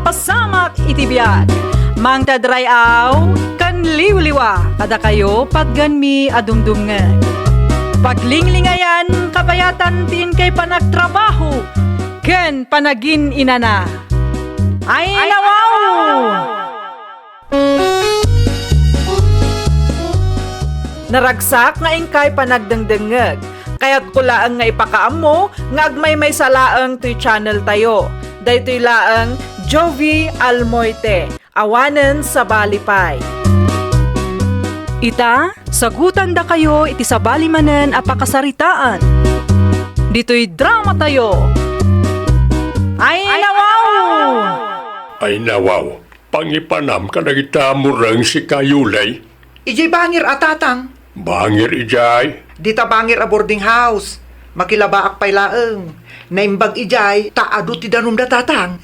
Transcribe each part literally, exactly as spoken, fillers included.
Pasamak iti biag. Mangted ray-aw ken liwliwa kadakayo, patganmi a dumdumngeg. Paglinglingayan, kabayatan ti inkay panagtrabaho ken panagin-inana. Ay, nawaw! Naragsak nga inkay panagdengdengngeg. Kayatko laeng nga ipakaammo nga agmaymaysa laeng toy channel tayo. Daytoy laeng Jovi Almoite, awanen sabali pay. Ita, sagutandakayo iti sabali manen a pakasaritaan. Ditoy drama tayo. Ay, nawaw! Ay, nawaw! Pangipanam kadagita mureng sika, Yulay. Idiay bangir a, tatang. Bangir idiay? Dita bangir a boarding house. Makilabaak pay laeng. Naimbag idiay, ta adu ti danumda, tatang.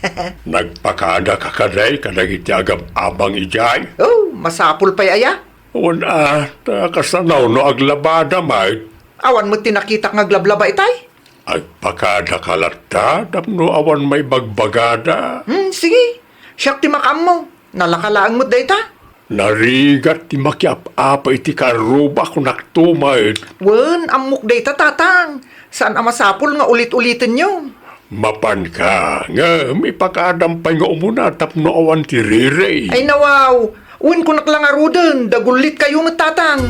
Nagpakadaka kadi kadagiti agab-abang idiay? Oh, masapul pay aya? Wen a, ta kasano no aglabada met? Awan met ti nakitak nga aglablaba itay? Agpakadaka latta tapno awan maibagbagada. Hmm, sige. Siak ti makaammo. Nalaka laeng met dayta. Narigat ti makiap-apa iti karruba, kunakto met. Wen, ammok dayta, tatang. Saan a masapul nga ulit-ulitenyo. Mapanka, ngem ipakadam pay nga umuna tapno awan ti riri. Ay, nawaw. Wen, kunak la ngaruden, dagullit kayo met, tatang.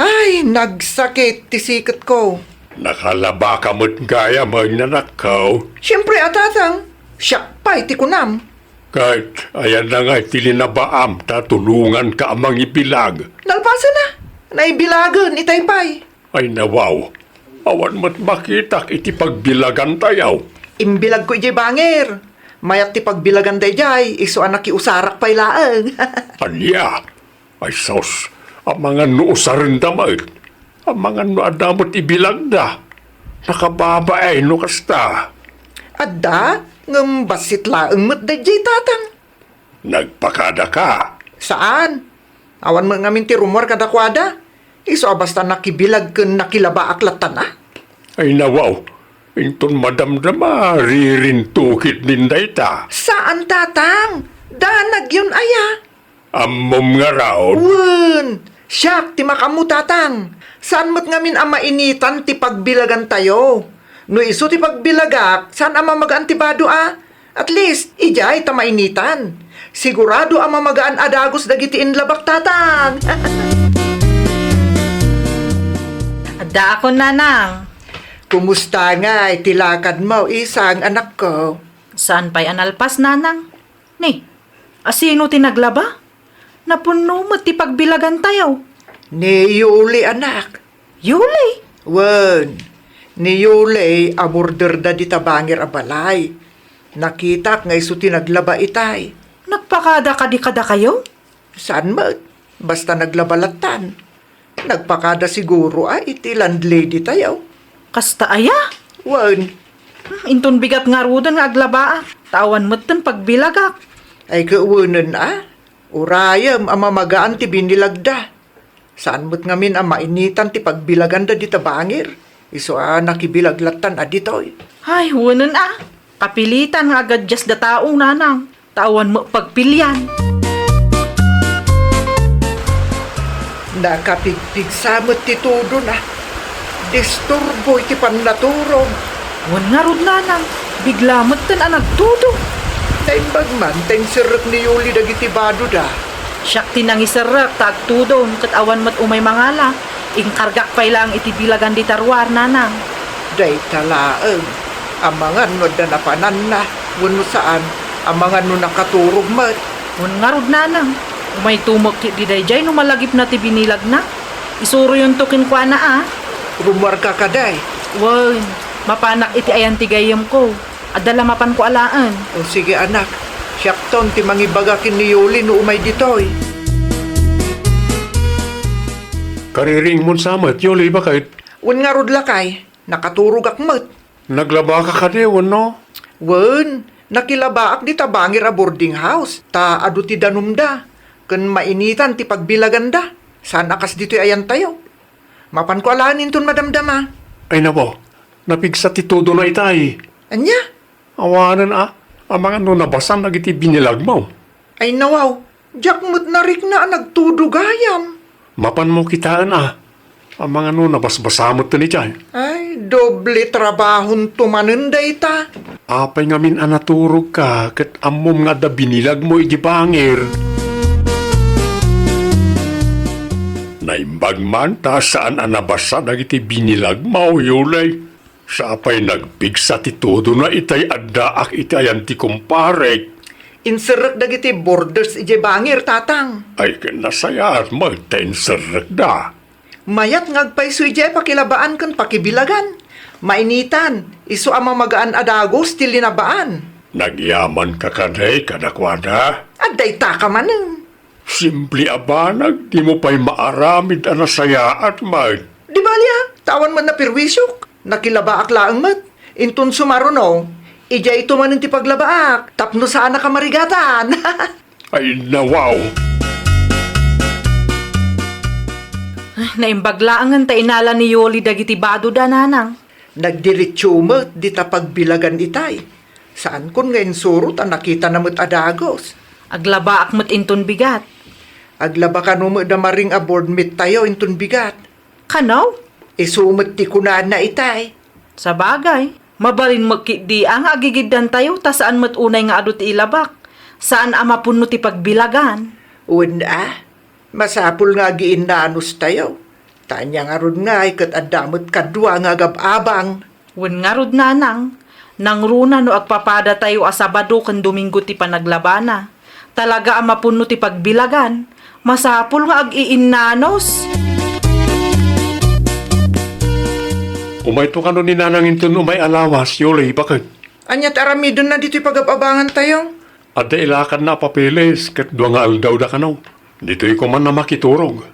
Ay, nagsakit ti siketko. Nakalabaka met gayam, ay, nanakkaw? Siempre a, tatang. Siak pay ti kunam. Ket ayanna ngay ti linabaam ta tulonganka a mangibilag? Nalpasen a. Naibilagen itay pay. Ay, nawaw. Awan met makitak iti pagbilagantayo. Imbilagko idiay bangir. Mayat ti pagbilagan daydiay, isu a nakiusarak pay laeng. Ania? Ay sus, amangan no usarenda met. Amangan no adda met ibilagda. Nakababain no kasta. Adda, ngem bassit laeng met daydiay, tatang. Nagpakadaka? Saan. Awan met ngamin ti rummuar kadakuada. Isu a basta nakibilag ken nakilabaak lattan a. Ay nawaw, inton madamdama, ririnto ketdin dayta. Saan, tatang. Danagyon aya. Ammom ngarud? Wen, siak ti makaammo, tatang. Saan met ngamin a mainitan ti pagbilagantayo. No isu ti pagbilagak, saan a mamagaan ti bado a. At least, idiay ta mainitan. Sigurado a mamagaan a dagus dagiti inlabak, tatang. Addaakon, nanang. Kumusta ngay ti lakadmo, isang anakko? Saan pay a nalpas, nanang. Ni, asino ti naglaba? Napunno met ti pagbilagantayo. Ni Yuli, anak. Yuli? Wen, ni Yuli a borderda dita bangir a balay. Nakitak nga isu ti naglaba itay. Nagpakada kadi kadakayo? Saan met? Basta naglaba lattan. Nagpakada siguro a iti landlady tayo. Kasta aya? Wen. Hmm, inton bigat ngaruden nga aglabaak, ta awan metten pagbilagak. Ay, kawenen a, urayem a mamagaan ti binilagda. Saan met ngamin a mainitan ti pagbilaganda dita bangir. Isu a nakibilag lattan a ditoy. Ay, wenen a. Kapilitan nga agadjasda tao, nanang. Ta awan met pagpilian. Nakapigpigsa met ti tudona. Disturbo iti pannaturog. Wen ngarud, nanang, bigla metten a nagtudo. Naimbag man ta inserrek ni Yuli dagiti badoda. Siak ti nangiserrek ta agtudon ket awan met umay mangala. Inkargak pay laeng iti bilagan dita ruar, nanang. Dayta laeng. Amangan no adda napananna, wenno saan, amangan no nakaturog met. Wen ngarud, nanang, umay tumok ketdi daydiay no malagipna ti binilagna. Isuroyonto kenkuana a. Rummuarka kadi? Wen, mapanak iti ayan ti gayyemko. Adda la mapanko alaen. O sige, anak, siakton ti mangibaga ken ni Yuli no umay ditoy. Kariringmon sa met, Yuli, baket? Wen ngarud, lakay. Nakaturogak met. Naglabaka kadi wenno? Wen, nakilabaak dita bangir a boarding house, ta adu ti danumda, ken mainitan ti pagbilaganda. Saan a kas ditoy ayantayo. Mapanko alaen inton madamdama. Ay nako, napigsa ti tudona itay. Ania? Awanen a, amangan no nabasan dagiti binilagmo. Ay nawaw, diak met narikna a nagtudo gayam. Mapanmo kitaen a, amangan no nabasbasa met idiay. Ay, doble trabahonto manen dayta. Apay ngamin a naturogka ket ammom nga adda binilagmo idiay bangir? Naimbag man ta saan a nabasa dagiti binilagmo, Yulay. Sa apay nagpigsa ti tudona itay addaak iti ayan ti kumparek. Inserrek dagiti borders idiay bangir, Tatang. Ay, ken nasayaat met ta inserrekda. Mayat nga agpayso idiay pakilabaan ken pakibilagan. Mainitan, isu a mamagaan a dagus ti linabaan. Nagyamanka kadi kadakuada? Adda itaka manen. Simple a banag, dimo pay maaramid a nasayaat met. Di bali a, ta awan met naperwisok. Nakilabaak laeng met. Inton sumaruno, idiayto manen ti paglabaak, tapno saanak a marigatan. Ay, nawaw! Naimbag laengen ta inala ni Yoli dagiti badoda, Nanang. Nagdiretso met dita pagbilagan itay. Saankon nga insuro ta nakitana met a dagus. Aglabaak met inton bigat. Aglaba kano met da maring a board meet tayo inton bigat. Kano? Isu met ti kunana itay. Sabagay, mabalin met ketdi a nga agigiddan tayo ta saan met unay nga adu ti ilabak. Saan a mapunno ti pagbilagan. Wen a, masapul nga agiinnanos tayo. Ta ania ngarud ngay ket adda met kadua nga agab-abang. Wen ngarud, Nanang, nangruna no agpapada tayo a Sabado ken Domingo ti panaglabana. Talaga a mapunno ti pagbilagan. Masapul nga ag-iinnanos. Umayto kano ni Nanang inton umay a lawas, Yoli, baket. Ania ti aramidenna ditoy pagab-abangan tayo? Adda ilakadna a papeles ket dua nga aldawda kano. Ditoy koman a makiturog.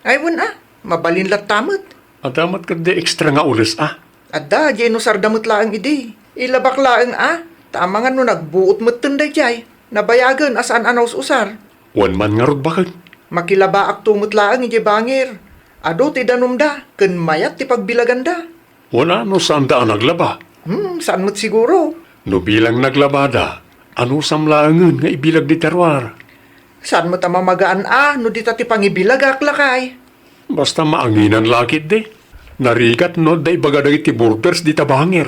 Ay, wen a, mabalin latta met. Adda met ketdi extra nga ules a. Adda, diay inusarda met laeng idi. Ilabak laeng a, ta amangan no nagbuot metten daydiay. Nabayagen a saan a naus-usar. Wen man ngarud baket. Makilabaakto met laeng idiay bangir. Adu ti danumda, ken mayat ti pagbilaganda. Wen a, no saanda a naglaba? Hmm, saan met siguro. No bilang naglabada, anusam laengen nga ibilag dita ruar? Saan met a mamagaan a no dita ti pangibilagak, lakay? Basta maanginan la ketdi. Narigat no adda ibaga dagiti borders dita bangir.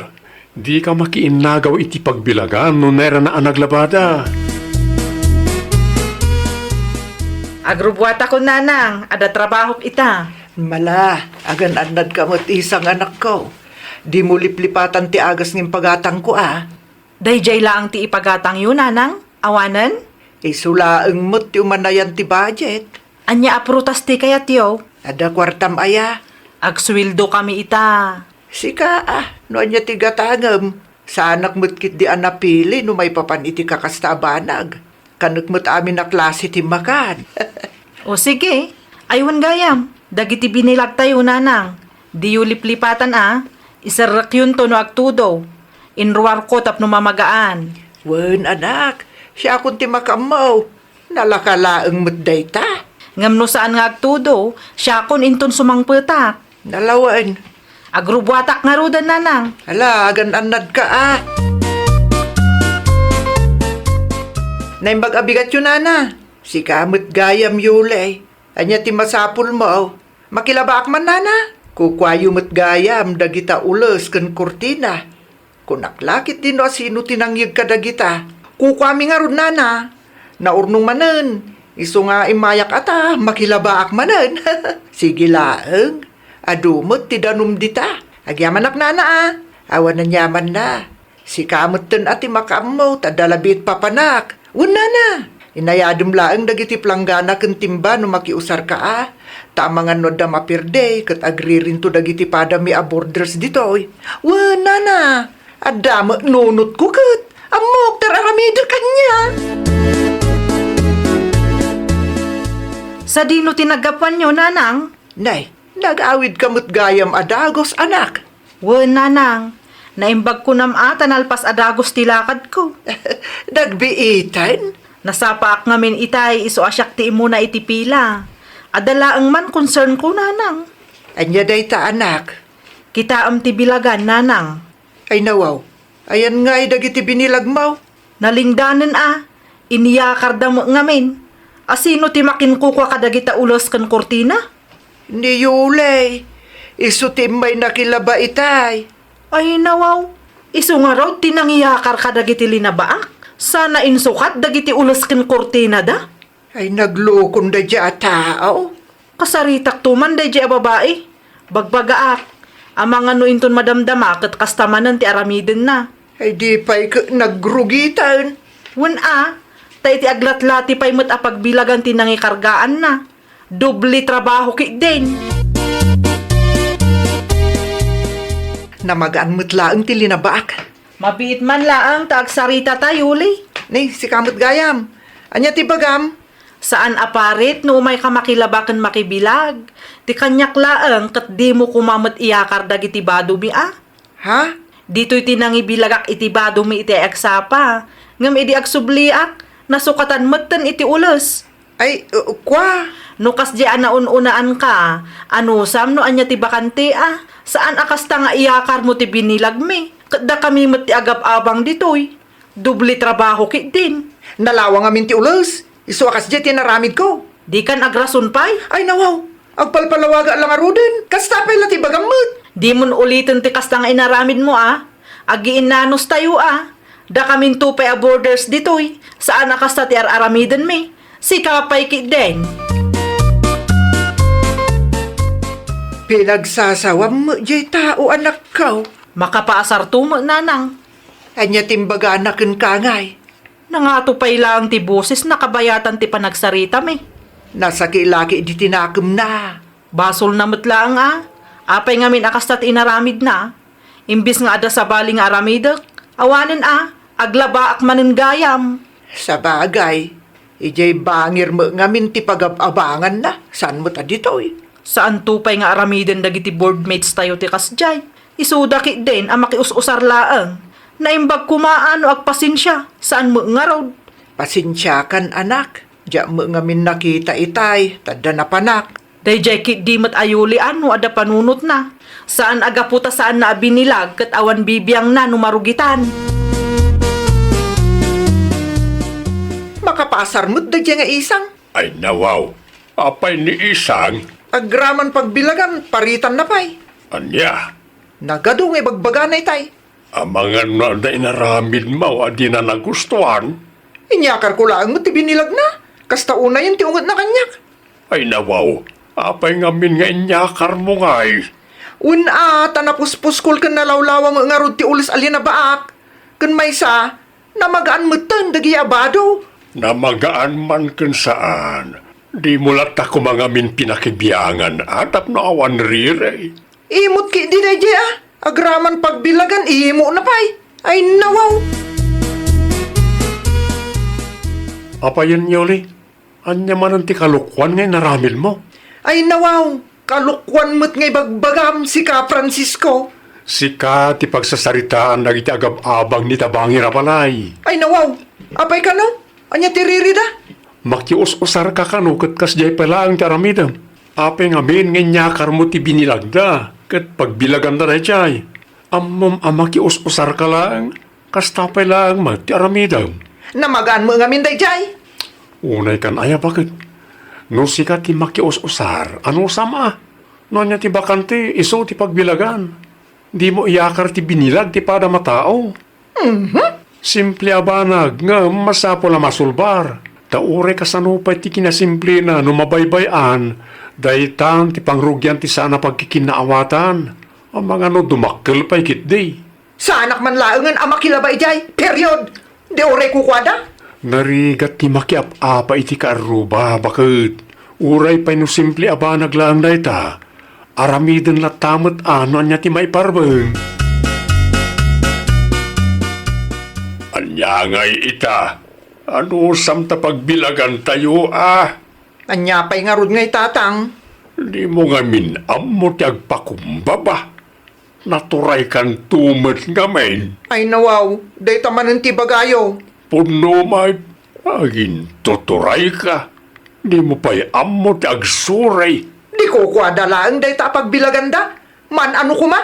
Dika makiinnagaw iti pagbilagan no nairana a naglabada. Agrubbuatakon, Nanang, adda trabahok ita. Mala, agan-annadka met, isang anakko. Dimo liplipatan ti agas nga impagatangko a. Daydiay laeng ti ipagatangyo, Nanang? Awanen? Isu laeng met ti umanayan ti budget. Ania a prutas ti kayatyo? Adda kuartam aya? Agsueldo kami ita. Sika a, no ania ti gatangem? Saanak met ketdi a napili no maipapan iti kakasta a banag. Kanek met amin a klase ti makan. O sige, ay wen gayam, dagiti binilagtayo, Nanang, diyo liplipatan a, iserrekyonto no agtudo. Inruarko tapno mamagaan. Wen, anak, siakon ti makaammo. Nalaka laeng met dayta. Ngem no saan nga agtudo, siakon inton sumangpetak. Nalawen. Agrubbuatak ngaruden, Nanang. Ala, agan-annadka a. Naimbag a bigatyo, Nana. Sika met gayam, Yulay. Ania ti masapulmo? Makilabaak man, Nana. Kukuayo met gayam dagita ules ken kurtina. Kunak la ketdi no asino ti nangyeg kadagita. Kukuami ngarud, Nana. Naurnong manen. Isu nga immayak a ta makilabaak manen. Sige laeng. Adu met ti danum dita. Agyamanak, Nana, a. Awan aniamanna. Sika metten a ti makaammo ta adda labiit papanak. Wen, Nana. Inayadem laeng dagiti planggana ken timba no makiusarka a. Ta amangan no adda mapirdey ket agririnto dagiti padami a borders ditoy. Wen, Nana. Adda met nunotko ket ammok ti ar-aramidek ania. Sadino ti naggapuanyo, Nanang? Nay, nag-awidka met gayam a dagus, anak. Wen, Nanang, naimbag kunam a ta nalpas a dagus ti lakadko. Dagbiiten? Nasapaak ngamin itay isu a siak ti immuna iti pila. Adda laeng man concern ko, Nanang. Ania dayta, anak? Kitaem ti bilagan, Nanang. Ay nawaw, Ayan ngay dagiti binilagmo? Nalingdanen a, inyakarda met ngamin. A sino ti makinkukua kadagita ules ken kurtina? Ni Yulay, isu ti immay nakilaba itay. Ay nawaw, isu ngarud ti nangiyakar kadagiti linabaak. Sana insukat dagiti ules ken kurtinada. Ay, naglukon daydiay a tao. Kasaritak to man daydiay a babai. Bagbagaak, amangan no inton madamdama ket kasta manen ti aramidenna. Ay, di pay ket nagrugiten. Wen a, ta iti aglatlati pay met a pagbilagan ti nangikargaanna. Doble trabaho ketdin. Namagaan met laeng ti linabaak. Mabiit man laeng ta agsarita ta, Yuli. Ni, sika met gayam. Ania ti bagam? Saan a parit no umayka makilaba ken makibilag. Ti kaniak laeng ket dimo koma met iyakar dagiti badomi a. Ha? Ditoy ti nangibilagak iti badomi iti agsapa. Ngem idi agsubliak, nasukatan metten iti ules. Ay, uh, kua? No kasdiay a naun-unaanka, anusam no ania ti bakante a? Saan a kasta nga iyakarmo ti binilagmi? Ket dakami met ti agab-abang ditoy. Doble trabaho ketdin. Nalawa ngamin ti ules. Isu a kasdiay ti inaramidko. Dikan agrason pay? Ay, nawaw. Agpalpalawaga la ngaruden. Kasta pay la ti bagam met. Dimon uliten ti kasta nga inaramidmo a. Agiinnanos tayo a. Dakaminto pay a boarders ditoy. Saan a kasta ti ar-aramidenmi. Sika pay ketdin. Pinagsasawam met jay tao, anakko. Makapaasarto met, nanang. Ania ti imbagana kenka ngay? Nangato pay laeng ti boses, nakabayatan ti panagsaritami. Nasakilaki diti nakemna. Basolna met laeng a. Apay ngamin a kasta ti inaramidna? Imbes nga adda sabali nga aramidek, awanen a, aglabaak manen gayam. Sabagay, idiay bangir met ngamin ti pagab-abanganna, saan met a ditoy? Saanto pay nga aramiden dagiti boardmates tayo ti kasdiay. Isuda ketdin a makius-usar laeng. Naimbag koma a no agpasensia, saan met ngarud. Pasensiakan, anak. Diak met ngamin nakita itay, ta adda napanak. Daydiay ketdi met a Yuli a no adda panunotna. Saan a gapu ta saanna a binilag ket awan bibiangna no marugitan. Makapaasar met daydiay nga isang. Ay, nawaw. Apay ni isang? Agraman pagbilagan, paritanna pay. Ania? Nagadu nga ibagbagana itay. Amangan no adda inaramidmo a dina nagustuan? Inyakarko laeng met ti binilagna. Kasta unayen ti ungetna kaniak. Ay, nawaw. Apay ngamin nga inyakarmo ngay? Wen a, ta napuspuskol ken nalawlawa met ngarud ti ules a linabaak. Ken maysa, namagaan metten dagiti abado. Namagaan man ken saan, dimo latta koma ngamin pinakibiangan a tapno awan rirey. Imot ketdi daydiay a, agraman pagbilagan, imona pay. Ay, nawaw. Apayen, Yoli, ania manen ti kalokuan nga inaramidmo? Ay, nawaw, kalokuan met nga ibagbagam, sika, Francisco. Sika ti pagsasaritaan dagiti agab-abang ni tabangir a balay. Ay, nawaw, apay kano? Ania ti ririda? Makius-usarka kano ket kasdiay pay laeng ti aramidem? Apay ngamin nga inyakarmo ti binilagda ket pagbilaganda daydiay? Ammom a makius-usarka laeng, kasta pay laeng met ti aramidem. Namagaan met ngamin daydiay. Unay kan aya, baket. No sika ti makius-usar, anusam a? No ania ti bakante, isu ti pagbilagan. Dimo iyakar ti binilag ti padam a tao. Mhm. Simple a banag, ngem masapul a masulbar. Ta uray kasano pay ti kinasimplena no mabaybay-an, daytan ti pangrugian ti saan a pagkikinnaawatan. Amangan no dumakkel pay ketdi. Saanak man laengen a makilaba idiay. Period. Di uray kukuada? Narigat ti makiap-apa iti kaarruba, baket. Uray pay no simple a banag laeng dayta, aramiden latta met a no ania ti maiparbeng. Ania ngay ita? Anusam ta pagbilagantayo a? Ania pay ngarud ngay, tatang? Dimo ngamin ammo ti agpakumbaba. Naturaykanto met ngamin. Ay, nawaw, dayta manen ti bagayo. Pudno met, agintuturayka. Dimo pay ammo ti agsuray. Di kukuada laeng dayta a pagbilaganda. Man-ano koma?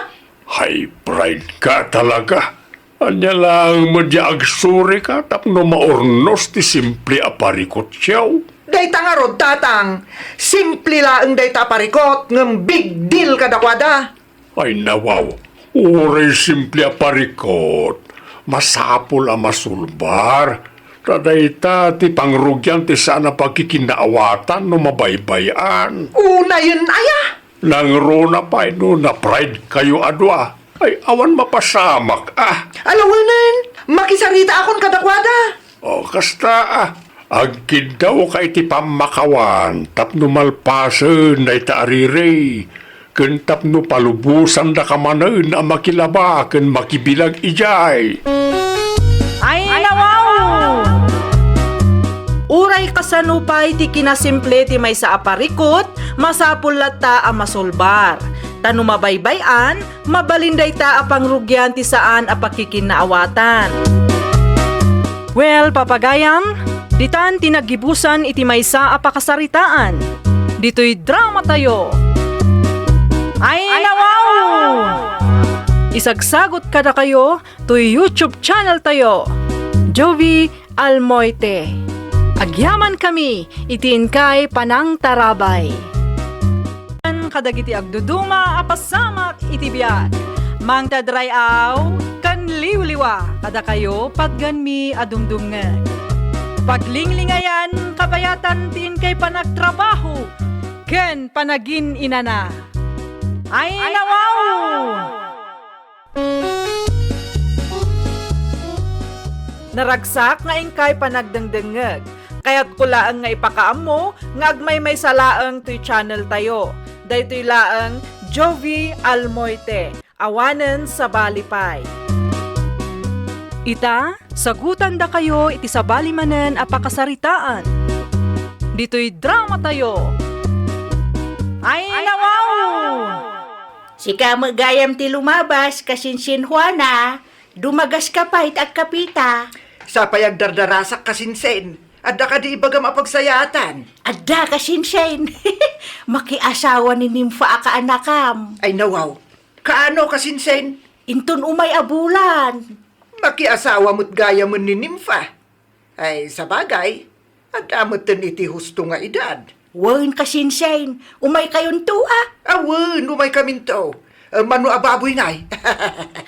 High pride ka talaga. Ania laeng met diay agsurika tapno maurnos ti simple a parikutyo? Dayta ngarud, Tatang, simple laeng dayta a parikut ngem big deal kadakuada. Ay, nawaw, uray simple a parikut, masapul a masulbar. Ta dayta ti pangrugian ti saan a pagkikinnaawatan no mabaybay-an. Unayen aya? Nangruna pay no na-pride kayo a dua. Ay, awan mapasamak, ah. Alawenen, makisaritaakon kadakuada. O, kasta, ah. Agkiddawka iti pammakawan tapno malpasen dayta a riri, ken tapno palubosandaka manen a makilaba ken makibilag idiay. Ay, nawaw! Uray kasano pay ti kinasimple ti maysa a parikut, masapul latta a masulbar. Ta no mabaybay-an, mabalin dayta a pangrugian ti saan a pakikinnaawatan. Well, papagayam, ditan ti naggibusan iti maysa a pakasaritaan. Ditoy dramatayo. Ay, nawaw! Isagsagot kadakayo toy YouTube channel tayo, Jovie Almoite. Agyamankami iti inkay panangtarabay. Kadagiti agduduma a pasamak iti biag, mangted ray-aw ken liwliwa kadakayo patgenmi a dumdumngeg. Paglinglingayan kabayatan ti inkay panagtrabaho ken panagin-inana. Ay, nawaw! Naragsak nga inkay panagdengdengngeg. Kayatko laeng nga ipakaammo nga agmaymaysa laeng toy channel tayo. Daytoy laeng Jovie Almoite, awanen sabali pay. Ita, sagutandakayo iti sabali manen a pakasaritaan. Ditoy dramatayo. Ay, nawaw! Sika met gayam ti lumabas, kasinsin Juana. Dumagaska pay ti agkapita. Sapay agdardarasak, kasinsin. Adda kadi ibagam a pagsayaatan? Adda, kasinsin. Makiasawa ni Nimfa a kaanakam. Ay, nawaw. Kaano, kasinsin? Inton umay a bulan. Makiasawa met gayamen ni Nimfa. Ay, sabagay, adda metten iti husto nga edad. Wen, kasinsin, umaykayonto, a? A, wen, umaykaminto. E, mano a baboy ngay?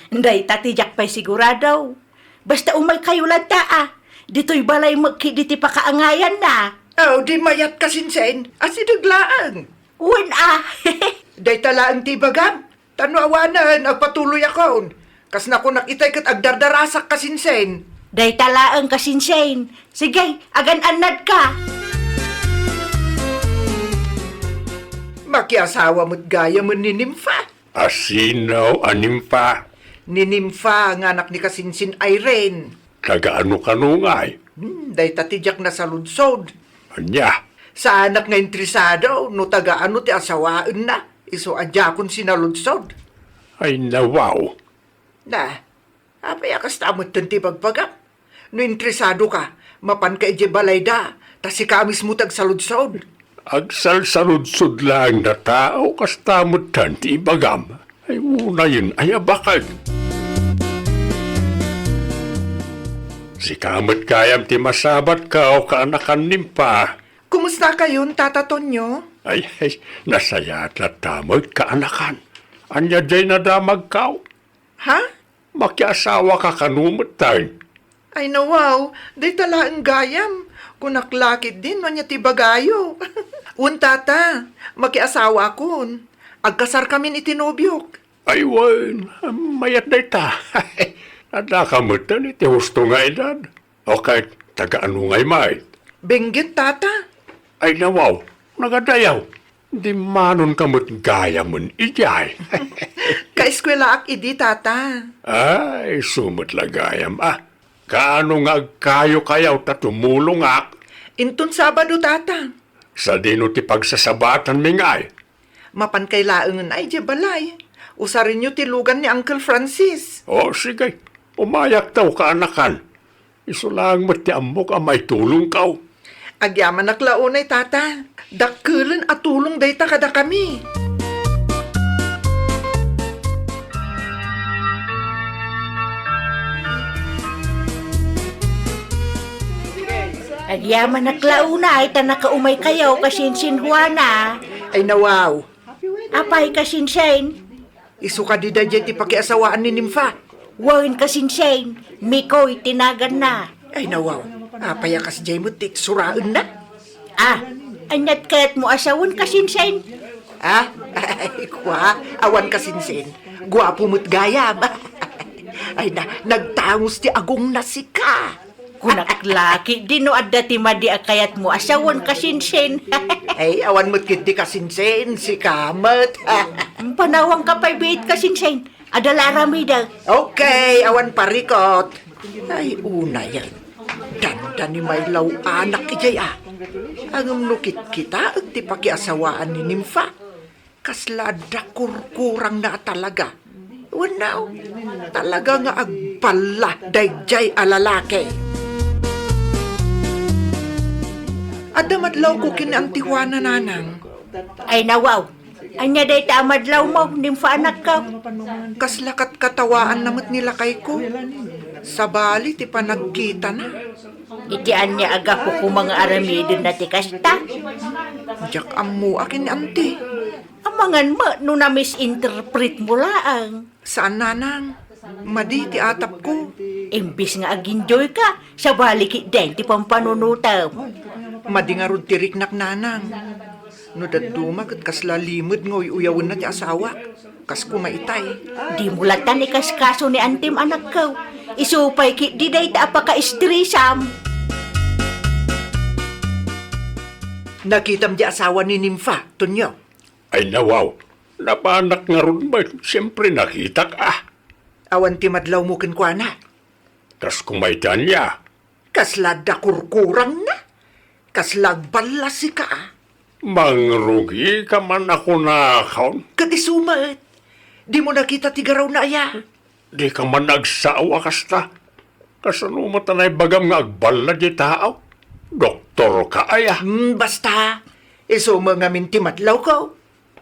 Dayta ti diak pay sigurado. Basta umaykayo latta, a. Ditoy balay met ketdi ti pakaangayanna. Aw, di mayat, kasinsin. Asideg laeng. Wen, a. Dayta laeng ti ibagam. Ta no awanen, agpatuloyakon. Kas nakunak itay ket agdardarasak, kasinsin. Dayta laeng, kasinsin. Sige, agan-annadka. Makiasawa met gayamen ni Nimfa. A sino a Nimfa? Ni Nimfa nga anak ni kasinsin Irene. Taga ano kano ngay? Hmm, dayta ti diak nasaludsod. Ania? Saanak nga interesado no taga ano ti asawaenna. Isu a diakon sinaludsod. Ay, nawaw. Na, apay a kasta metten ti bagbagam? No interesadoka, mapanka idiay balayda, ta sika mismo ti agsaludsod. Agsalsaludsod laeng dayta, kasta metten ti ibagam. Ay, unayen, ay, abakag. Sika met gayam ti masabatka, o kaanakan Nimfa. Kumustakayon, Tata Tonyo? Ay, ay, nasayaat latta met, kaanakan. Ania diay nadamagkaw? Ha? Makiasawaka kano metten? Ay, nawaw, dayta laeng gayam. Kunak la ketdin no ania ti ibagayo. Wen, Tata, makiasawaakon. Agkasarkamin iti nobiok. Ay, wen, mayat dayta. Addaka metten iti husto nga edad. O ket, taga ano ngay met? Benguet, Tata. Ay, nawaw, nagadayaw. Dimmanonka met gayamen idiay. Kaeskuelaak idi, Tata. Ay, isu met la gayam, a. Kaano nga agkayokayaw ta tumulongak? Inton Sabado, Tata. Sadino ti pagsasabatanmi ngay? Mapankay laengen idiay balay. Usarenyo ti lugan ni Uncle Francis. O, sige. Umayakto, kaanakan. Isu laeng met ti ammok a maitulongkaw. Agyamanak la unay, Tata. Dakkelen a tulong dayta kadakami. Agyamanak la unay ta nakaumaykayo, Kasinsin Juana. Ay, nawaw. Apay, Kasinsin? Isu kadi daydiay ti pakiasawaan ni Nimfa? Wen, Kasinsin. Mikoy ti naganna. Ay, nawaw. Apay a kasdiay met ti iksuraenna? Ah, aniat kayatmo a sawen, Kasinsin? Ah? Ay, kua, awan, Kasinsin. Guapo met gayam. Ay na, nagtangus ti agongna sika. Kunak la ketdi no adda ti madi a kayatmo a sawen, Kasinsin. Ay, awan met ketdi, Kasinsin, sika met. Panawangka pay biit, Kasinsin. Adda la aramidek. Okay, awan parikot. Ay, unayen. Dandani maylaw anak idiay a. Ngem no kitkitaek ti pakiasawaan ni Nimfa, kasla adda kurkurangna a talaga. Wenno, talaga nga agballa daydiay a lalaki. Adda madlawko ken ni Auntie Juana, nanang. Ay, nawaw. Ania dayta a madlawmo, Nimfa anakko? Kasla katkatawaanna met ni lakayko. Sabali ti panagkitana. Iti ania a gapu koma nga aramidenna ti kasta? Diak ammo a ken ni Auntie. Amangan met no na-misinterpretmo laeng. Saan, nanang. Madi ti atapko. Imbes nga ag-enjoyka, sabali ketdin ti pampanunotem. Madi ngarud ti riknak, nanang. No dadduma ket kasla limed nga uy-uyawenna ti asawak. Kas kuma itay. Dimo latta ikaskaso ni Auntie, anakko. Isu pay ketdi dayta a pakaistresam. Nakitam di asawa ni Nimfa, Tonyo? Ay, nawaw. Napanak ngarud met, siempre nakitak a. Awan ti madlawmo kenkuana? Kas kuma iti ania? Kasla adda kurkurangna. Kasla agballa sika a. Mangrugika man a kunakon. Ket isu met. Dimo nakita ti garawna aya? Dika man agsao a kasta. Kasano met a naibagam nga agballa di tao? Doktorka aya? Hmm, basta. Isu met ngamin ti madlawko.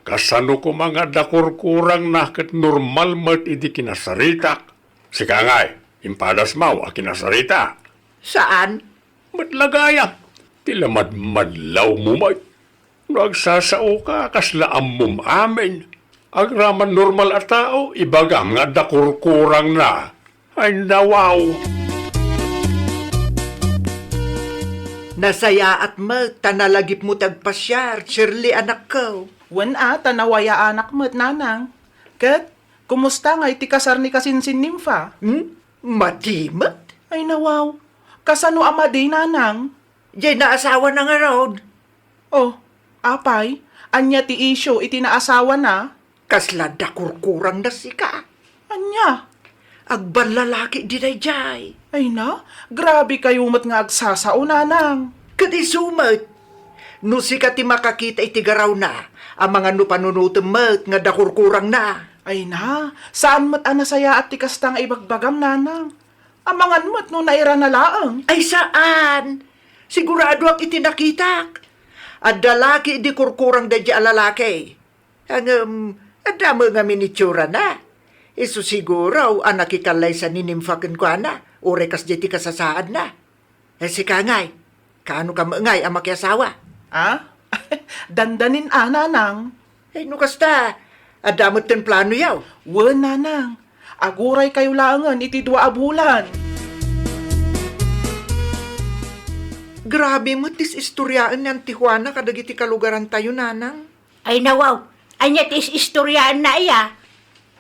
Kasano koma nga adda kurkurangna ket normal met idi kinasaritak? Sika ngay, impadas maw a kinasarita? Saan? Met la gayam, ti la madmadlawmo met. No agsasaoka, kasla ammom amin. Agraman normal a tao, ibagam nga adda kurkurangna. Ay, nawaw. Nasayaat met ta nalagipmo ti agpasiar, Shirley, anakko. Wen a, ta nawayaanak met, nanang. Ket, kumusta ngay ti kasar ni Kasinsin Nimfa? Hmm? Madi met? Ay, nawaw. Kasano a madi, nanang? Jay naasawana ngarud. Oh, apay, ania ti isyu iti naasawana? Kasla adda kurkurangna sika. Ania? Agballalaki di dayjay. Ay na, grabe kayo met nga agsasao, nanang. Ket isu met, no sika ti makakita iti garawna, amangan no panunotem met nga adda kurkurangna. Ay na, saan met a nasayaat ti kasta nga ibagbagam, nanang. Amangan met no nairana laeng. Ay, saan. Siguradoak iti nakitak. Adda laki idi kurkurang daydi a lalaki. Ngem, adda met ngamin itsurana. Isu siguro a nakikallaysa ni Nimfa kenkuana, uray kasdiay ti kasasaadna. Eh, sika ngay, kaano ka met ngay a makiasawa? Ah? Dandanin a, nanang. Eh, no kasta, adda met ten plano yaw? Wen, nanang. Aguray kayo laengen iti dua a bulan. Grabe met ti is-istoriaen ni Auntie Juana kadagiti kalugarantayo, nanang. Ay, nawaw, ania ti is-istoriaenna aya?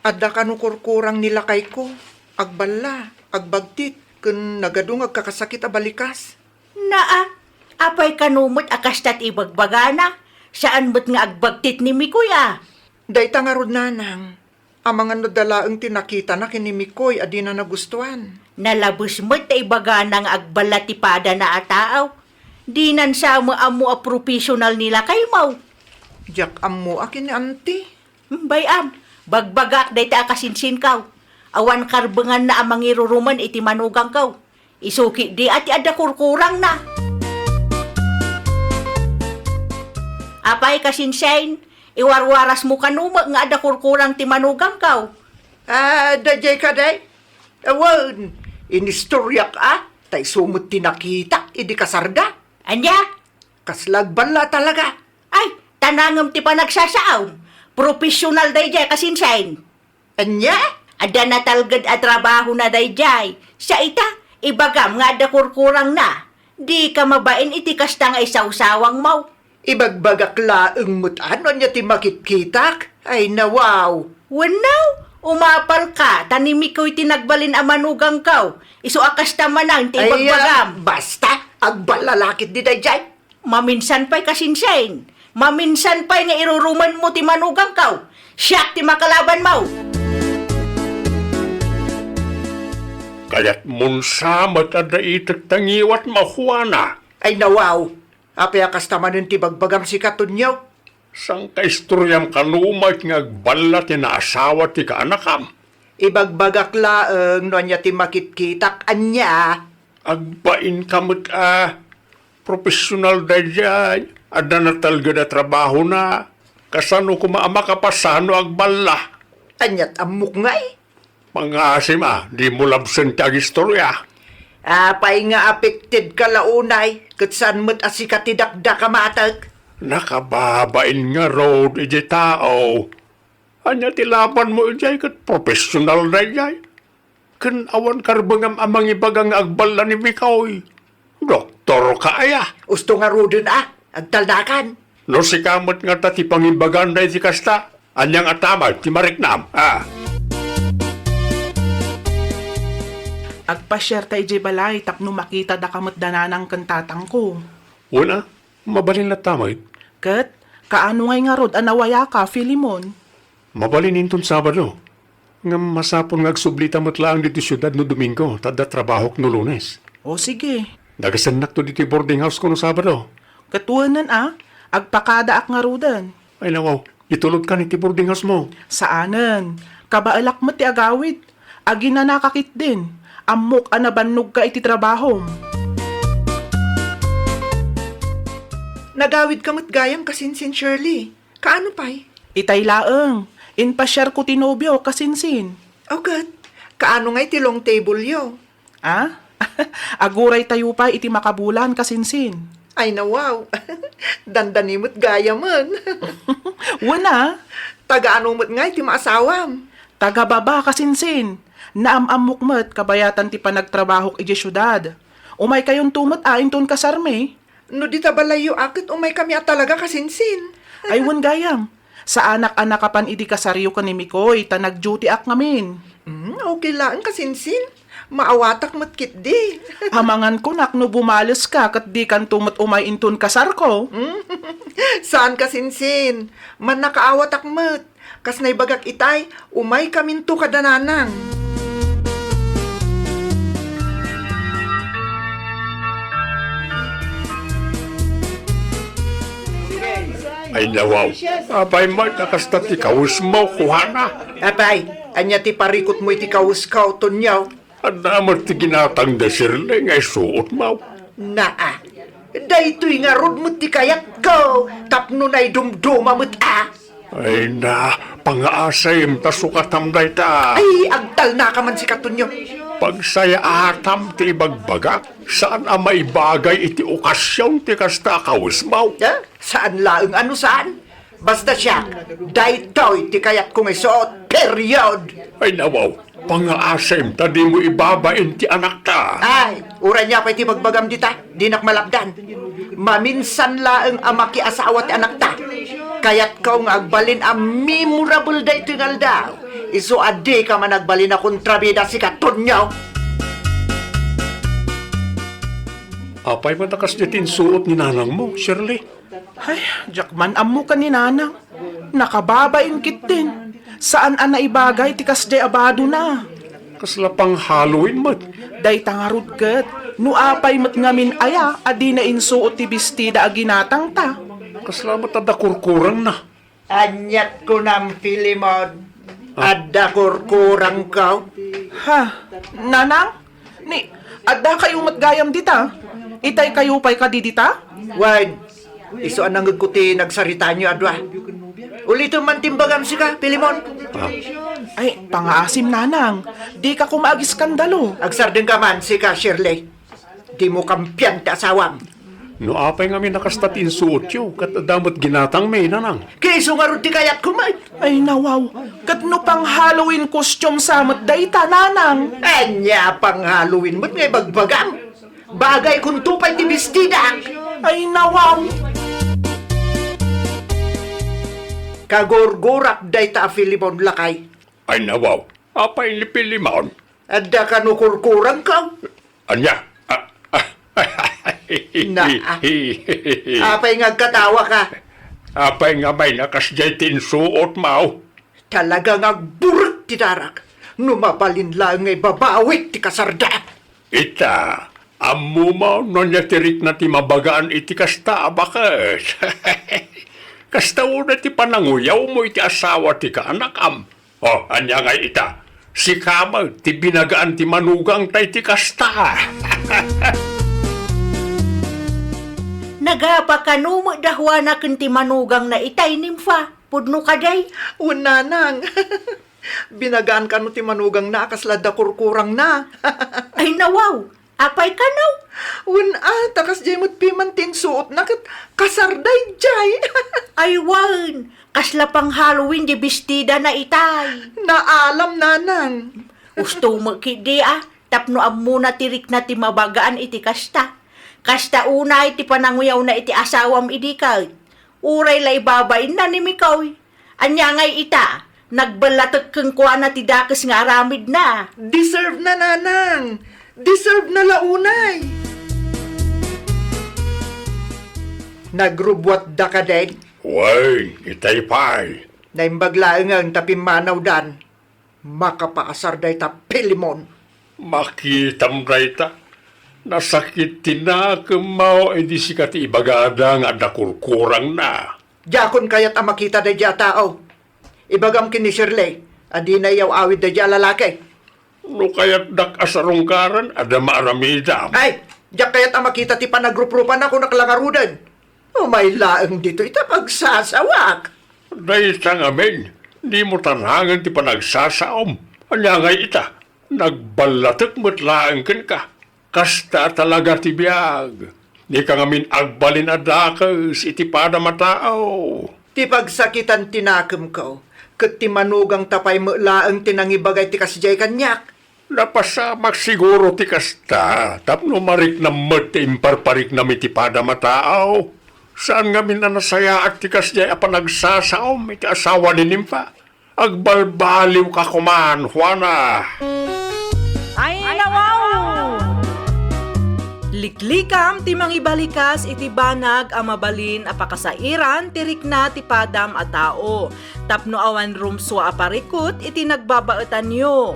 Adda kano kurkurang ni lakayko, agballa, agbagtit, ken nagadu nga agkakasakit a balikas. Naa, apay kano met a kasta ti ibagbagana? Saan met nga agbagtit ni Mikoy a? Dayta ngarud, nanang. Amangan no adda laeng ti nakitana ken ni Mikoy a dina nagustuan. Nalabes met ta ibagana nga agballa ti padana a tao. Dinan sa met ammo a professional ni lakaymo. Diak ammo a ken ni Auntie. Hmm, bay-am, bagbagaak dayta a kasinsinko. Awan karbenganna a mangirurumen iti manugangko. Isu ketdi a ti adda kurkurangna. Apay, kasinsin, iwarwarasmo kano met nga adda kurkurang ti manugangko? Ah, daydiay kadi? Awan, inistoriak a, ta isu met ti nakitak idi kasarda. Ania? Kasla agballa talaga? Ay, tanangem ti panagsasaom. Professional daydiay, kasinsin. Ania? Adda natalged a trabahona daydiay. Sa ita, ibagam nga adda kurkurangna. Dika mabain iti kasta nga isawsawangmo. Ibagbagak laeng met a no ania ti makitkitak. Ay, nawaw. Wenno, umapalka, ta ni Mikoy ti nagbalin a manugangko. Isu a kasta manen ti Ay, ibagbagam. Ah, basta, agballalakit di daydiay. Maminsan pay, kasinsin. Maminsan pay nga irurumenmo ti manugangko. Siak ti makalabanmo. Kayatmon sa met a daitek ta ngiwatmo, Juana. Ay, nawaw. Apay a kasta manen ti bagbagam, sika, Tonyo? Sangkaistoriam kano met nga agballa ti naasawa ti kaanakam. Ibagbagak laeng no ania ti makitkitak, ania? Agbainka met a profesional daydiay, adda natalged a trabahona. Kasano koma a makapasano agballa? Aniat ammok ngay? Pangasim a, dimo labsen ti agistoria. Apay nga affected ka la unay, ket saan met a sika ti dakdakamatek? Nakababain ngarud iti tao. Ania ti labanmo idiay ket professional daydiay? Ken awan karbengam a mangibaga nga agballa ni Mikoy. Doktorka aya? Usto ngaruden a, agtalnakan. No sika met ngata ti pangibaganda iti kasta, ania nga atamay ti mariknam, a? Agpasiarta idiay balay tapno makitadaka met da nanang ken tatangko. Wen a, mabalin latta met. Ket, kaano ngay ngarud a nawayaka, Filemon? Mabalin inton Sabado. Ngem masapul nga agsublita met laeng ditoy siudad no Domingo, ta adda trabahok no Lunes. O, sige. Dagasennakto ditoy boarding house ko no Sabado. Ket wenen a, agpakadaak ngaruden. Ay, nawaw, itulodkan iti boarding house mo. Saanen. Kabaelak met ti agawid. Aginanaka ketdin. Ammok a nabannogka iti trabahom. Nagawidka met gayam, kasinsin, Shirley. Kaano pay? Itay laeng, impasiarko ti nobio, kasinsin. O ket, kaano ngay ti long table yo? A? Aguraytayo pay iti makabulan, kasinsin. Ay, nawaw. Dandani met gayamen. Wen a. Taga ano met ngay ti maasawam? Taga Baba, kasinsin. Naam-ammok met kabayatan ti panagtrabahok idiay siudad. Umaykayonto met a inton kasarmi. No dita balayyo a ket umaykami a talaga, kasinsin. Ay, wen gayam. Saanak a nakapan idi kasaryo ken ni Mikoy, ta nag-duty-ak ngamin. Mm, okay laeng, kasinsin. Maawatak met ketdi. Amangan kunak no bumaleska ket dikanto met umay inton kasarko. Mm. Saan, kasinsin. Mannakaawatak met. Kas naibagak itay, umaykaminto kada nanang. Ay, nawaw. Apay met a kasta ti kawesmo, kuana? Apay, ania ti parikutmo iti kawesko, Tonyo? Adda met ti ginatang da Shirley nga isuotmo. Naa, daytoy ngarud met ti kayatko tapno naidumduma met a. Ay na, pangaasim ta sukatam dayta. Ay, agtalnaka man sika, Tonyo. Pagsayaatam ti ibagbagak, saan a maibagay iti okasion ti kasta a kawesmo. Eh, saan laeng a no saan? Basta siak, daytoy ti kayatko nga isuot, period! Ay, nawaw, pangaasim ta dimo ibabain ti anakta. Ay, uray nia pay ti bagbagam dita, dinak malapdan. Maminsan laeng a makiasawa ti anakta. Kayatko nga agbalin a memorable daytoy nga aldaw. Isu a dika man agbalin a kontrabida, sika, Tonyo. Apay met a kasdi ti insuot ni nanangmo, Shirley? Ay, diak man ammo ken ni nanang. Nakababain ketdin. Saan a naibagay ti kasdiay a badona. Kasla pang-Halloween met. Dayta ngarud ket, no apay met ngamin aya a dina insuot ti bestida a ginatangta. Kasla met adda kurkurangna. Aniat kunam, Filemon? Ah. Adda kurkurangko? Ha? Nanang? Ni, addakayo met gayam dita? Itaykayo pay kadi dita? Wen, isu a nangngegko ti nagsaritaanyo a dua. Ulitem man ti imbagam, sika, Filemon. Ah. Ay, pangaasim, nanang. Dika koma agiskandalo. Agsardengka man, sika, Shirley. Dimo kampian ti asawam. No apay ngamin a kasta ti insuotyo, ket adda met ginatangmi, Nanang. Ket isu ngarud ti kayatko met. Ay, nawaw. Ket no pang-Halloween costume sa met dayta, Nanang? Ania pang-Halloween met nga ibagbagam? Bagaykonto pay ti bestidak. Ay, nawaw. Kagurgurak dayta a Filemon, lakay. Ay, nawaw. Apay ni Filemon? Adda kano kurkurangko? Ania? Ah, ah, Na, ah. Apay nga agkatawaka? Apay nga may nakas jay ti insuotmo? Talaga nga agburek ti darak. No mabalin laeng nga ibabawik ti kasarda. Ita, ammom no ania ti rikna ti mabagaan iti kasta a baket? Kasta unay ti pananguyawmo iti asawa ti kaanakam. O, ania ngay ita? Sika met ti binagaan ti manugangta iti kasta. Nagapa kano met da Juana ken ti manugangna itay, Nimfa? Pudno kadi? Wen, Nanang. Binagaan kano ti manugangna a kasla adda kurkurangna. Ay, nawaw. Apay kano? Wen, a, ta kasdiay met piman ti insuotna ket kasarda idiay. Ay, wen, kasla pang-Halloween di bestidana itay. Naalam, Nanang. Usto met ketdi, a, tapno ammona ti rikna ti mabagaan iti kasta. Kasta unay ti pananguyawna iti asawam idi ket. Uray la ibabainna ni Mikoy. Ania ngay ita? Nagballatek kenkuana ti dakes nga aramidna. Deserve na, Nanang. Deserve na la unay. Nagrubbuatda kadin? Wen, itay pay. Naimbag laengen ta pimmanawdan. Makapaasar dayta Filemon. Makitam dayta. Nasakit ti nakemmo idi sika ti ibagada nga adda kurkurangna. Diakon kayat a makita daydiay a tao. Ibagam ken ni Shirley a dina iyaw-awid daydiay a lalaki. No kayatdak a sarungkaran, adda maaramidam. Ay, diak kayat a makita ti panagruprupana, kunak la ngaruden. Umay laeng ditoy ta pagsasawak. Dayta ngamin, dimo tanangen ti panagsasaom. Ania ngay ita? Nagballatek met laeng kenka. Kasta talaga ti biag. Dika ngamin agbalin a dakes iti padam a tao. Ti pagsakitan ti nakemko, ket ti manugangta pay met laeng ti nangibaga iti kasdiay kaniak. Napasamak siguro ti kasta, tapno mariknam met ti imparpariknam iti padam a tao. Saan ngamin a nasayaat ti kasdiay a panagsasaom iti asawa ni Nimfa. Agbalbaliwka koman, Juana. Ay, nawaw! Liklikam ti mangibalikas iti banag a mabalin a pakasairan ti rikna ti padam a tao, tapno awan rumsua a parikut iti nagbabaetanyo.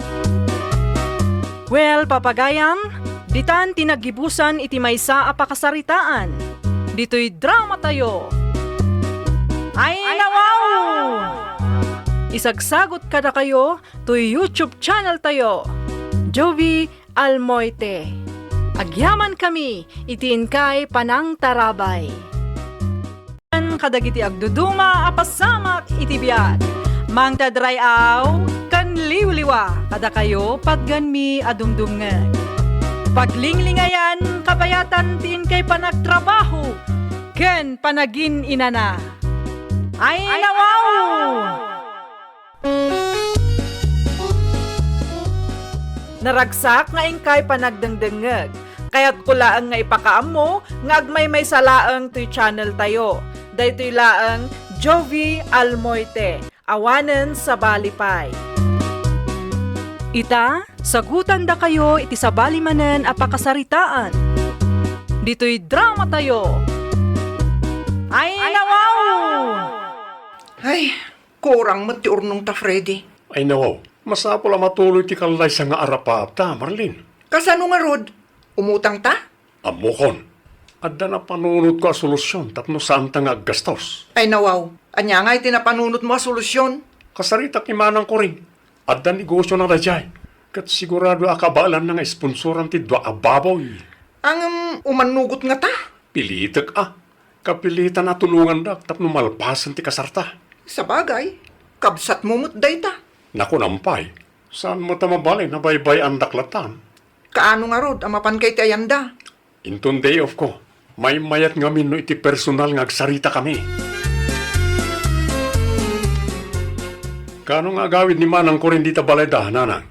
Well, papagayam, ditan ti naggibusan iti maysa a pakasaritaan. Ditoy dramatayo. Ay, nawaw! Isagsagot kadakayo toy YouTube channel tayo, Jovie Almoite. Agyamankami iti inkay panangtarabay. Kadagiti agduduma a pasamak iti biag, mangted ray-aw ken liwliwa kadakayo, patgenmi a dumdumngeg. Paglinglingayan, kabayatan ti inkay panagtrabaho ken panagin-inana. Ay, nawaw! Naragsak nga inkay panagdengdengngeg. Kayatko laeng nga ipakaammo nga agmaymaysa laeng toy channel tayo. Daytoy laeng Jovie Almoite, awanen sabali pay. Ita, sagutandakayo iti sabali manen a pakasaritaan. Ditoy dramatayo. Ay, nawaw! Ay, Kurang met ti urnongta, Freddy. Ay, nawaw, masapul a matuloy ti kallaysa nga arapata, Marlene. Kasano ngarud? Umutangta? Ammokon. Adda napanunotko a solusyon tapno saanta nga aggastos. Ay, nawaw, ania ngay ti napanunotmo a solusyon? Kasaritak ni Manang Coring. Adda negosiona daydiay. Ket sigurado a kabaelanna nga sponsoran ti dua a baboy. Ngem, umannugot ngata? Pilitek a. Kapilitan a tulongandak tapno malpasen ti kasarta. Sabagay, kabsatmo met dayta. Nakunam pay, saan met a mabalin a baybay-andak lattan. Kaano ngarud a mapanka iti ayanda? Inton day off ko, Maymayat ngamin no iti personal nga agsaritakami. Kaano nga agawid ni Manang Corin dita balayda, Nanang?